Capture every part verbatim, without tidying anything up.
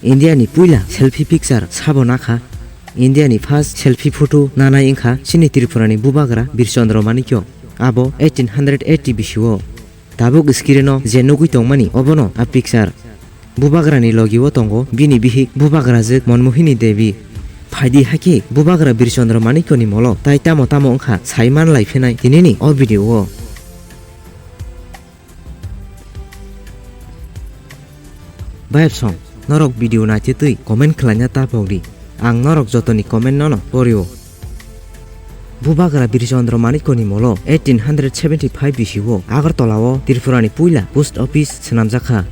India ni puila selfie picture sabo nakha. India ni first selfie photo nanai wngkha chini Tripura ni Bubagra Bir Chandra Manikya. Abo eighteen hundred eighty bisio. Tabuk screen o je nugwi tongmani obono a picture. Bubagra ni logi o tongo bini bihik Bubagrajwk Monmohini Devi. Phaidi hakhe Bubagra Bir Chandra Manikya ni molo tai tamo tamo wngkha sai man lai phinai tinini o video o. Bayapsong, norok video naitwi twi comment khlaina ta pokdi. Ang norok jotoni comment nono porio. Bubagra Bir Chandra Manikya ni molo eighteen hundred seventy five bisio Agartala o Tripura ni puila post office swnamjakha.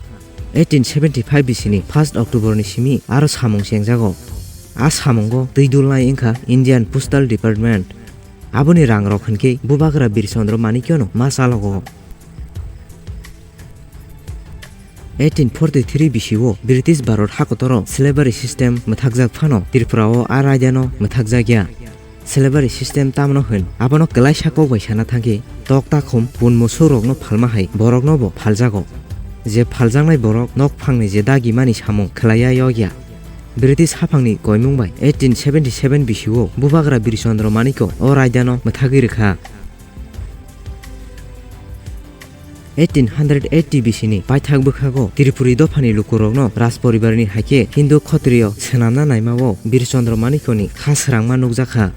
Eighteen seventy five bisini first October ni simi aro samung chengjago. A samungo twi dulnai wngkha Indian Postal Department. Aboni rang rok hinkhe Bubagra Bir Chandra Manikya no ma chalogo. Eighteen forty three bisio British Bharot hakotoro slavery system mwthakjak phano Tripura o a raida no mwthakjak ya. Slavery system tamno hwn, abono kwlaisa kok bai sana thangkhe tok takhum pun musuk rokno phalma hai borokno bo phaljago. Je phaljaknai borok nok phangni je dagi mani samung khwlaiya yok ya. British haphangni koimung bai eighteen seventy seven bisio Bubagra Bir Chandra Manikya o raida no mwthagwi rwkha. Eighteen hundred eighty bisini paithak bwkhago Tripuri dophani lukurokno Raj poribarni haikhe Hindu Khotriyo swnamna naimao Bir Chandra Manikyani kha srangma nukjakha.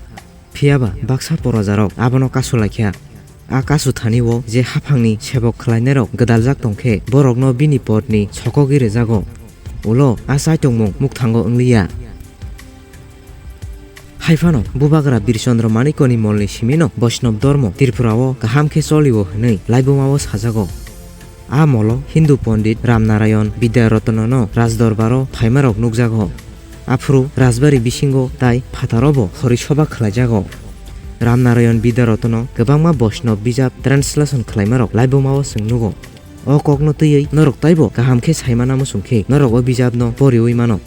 Phiyaba baksa porojarok abono kasu laikha. A kasu thani o je haphangni sebok khlainairok gwdaljak tongkhe borokno bini podni sokogwi rwjago. Ulo a chaitongmung mukthango wngliya. Haiphano Bubagra Bir Chandra Manikyani molni simino Vaishnav dormo Tripura o kaham khe choli o hwnwi laibuma o sajago. A molo Hindu Pondit Ram Narayan Vidya Ratnano Rajdorbar o phaimarok nukjago. Aphuru Rajbari bisingo tai phataro bo hori soba khlaijago. Ram Narayan Vidya Ratno kwbangma Vaishnav bijap translation khlaimarok laibuma o chwng nugo. O kokno twiwi norok taibo kaham khe saimana muchung khe norok o bijapno poriwi mano.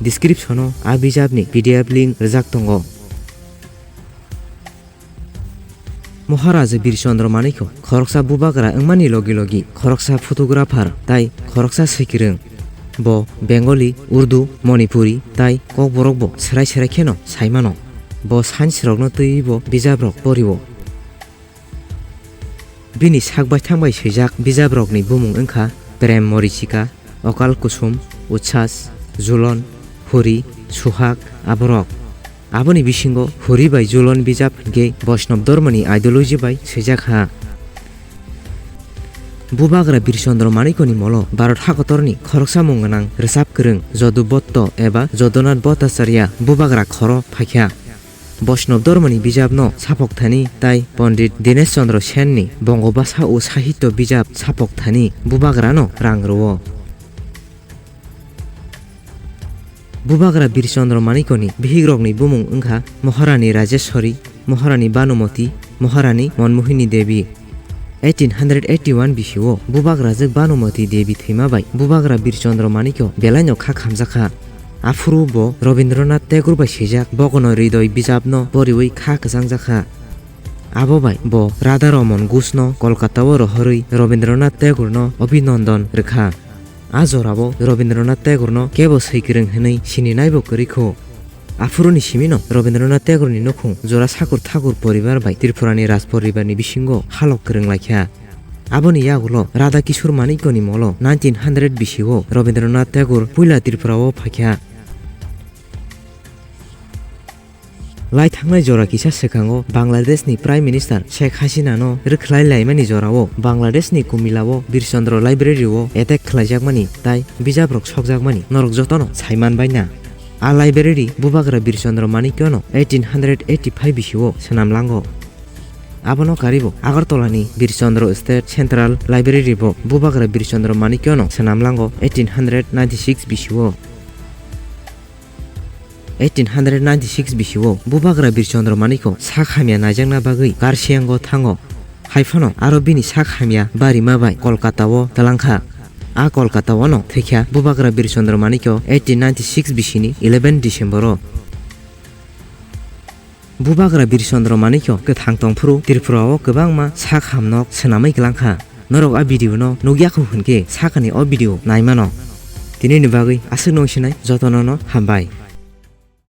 Description o a bijapni P D F link rwjak tongo. Maharaja Bir Chandra Manikya khoroksa bubagra wngmani logi logi khoroksa photographer tai khoroksa swikirwng. Bo Bengali, Urdu, Manipuri tai Kokborok bo swrai swrai kheno saimano. Bo science rokno twiwi bo bijaprok porio. Bini sak baithang bai swijak bijaprokni bumung wngkha Prem Morichika, Okal Kusum, Uchhas, Julon, Huri, Suhag, aborok. Aboni bisingo Huri bai Julon bijap hinkhe Vaishnav dormoni ideology bai swijak ha. Bubagra Bir Chandra Manikyani molo Bharat hakotorni khoroksa mung gwnang rwchap kwrwng Jodubhotto eba Jodonat Bhattacharya Bubagra khoro phaikha. Vaishnav dormoni bijapno saphok thani tai Pondit Dinesh Chandra Senni Bongobhasha o Sahitya bijap saphok thani Bubagrano rang rwo. Bubagra Bir Chandra Manikyani bihikrokni bumung wngkha Maharani Rajeshwari, Maharani Bhanumati, Maharani Manmohini Devi. Eighteen hundred eighty one bisio Bubagrajwk Bhanumati Devi thwima bai Bubagra Bir Chandra Manikya belaino kha khamjakha. Aphuru bo Rabindranath Tagore bai swijak Bogono Hridoy bijapno poriwi kha kwchangjakha. Abo bai bo Radha Raman Ghoshno Kolkata o rohorwi Rabindranath Tagoreno Abhinandan rwkha. A jorao Rabindranath Tagoreno kebo swikwrwng hwnwi sininaibo kwrwi kho. Aphuruni simino Rabindranath Tagoreni nukhung Jora Sakur Thakur poribar bai Tripurani Raj poribarni bisingo halok kwrwng laikha. Aboni yagulo Radha Kishore Manikyani molo nineteen hundred bisio Rabindranath Tagore puila Tripura o phaikha. Lai thangnai jora kisa swkango Bangladeshni Prime Minister Sheikh Hasinano rwkhlai laimani jorao Bangladeshni Kumilao Bir Chandra Library o attack khlaijakmani tai bijaprok sokjakmani norok jotono saiman baina. A library Bubagra Bir Chandra Manikyano eighteen hundred eighty five bisio swnamlango. Abono karibo Agartalani Bir Chandra State Central Library bo Bubagra Bir Chandra Manikyano swnamlango eighteen hundred ninety six bisio. Eighteen hundred ninety six bisio Bubagra Bir Chandra Manikya sak hamya naijakna bagwi Karsiango thango. Haiphano aro bini sak hamya barima bai Kolkata o twlangkha. A Kolkata o no thwikha Bubagra Bir Chandra Manikya eighteen ninety six bisini eleven December o. Bubagra Bir Chandra Manikya kwthang tongphuru Tripura o kwbangma sak hamnok swnamwi kwlangkha. Norok a video no nukya kho hwnkhe sakani o video naimano. Tinini bagwi aswkno wngsinai jotono no hambai.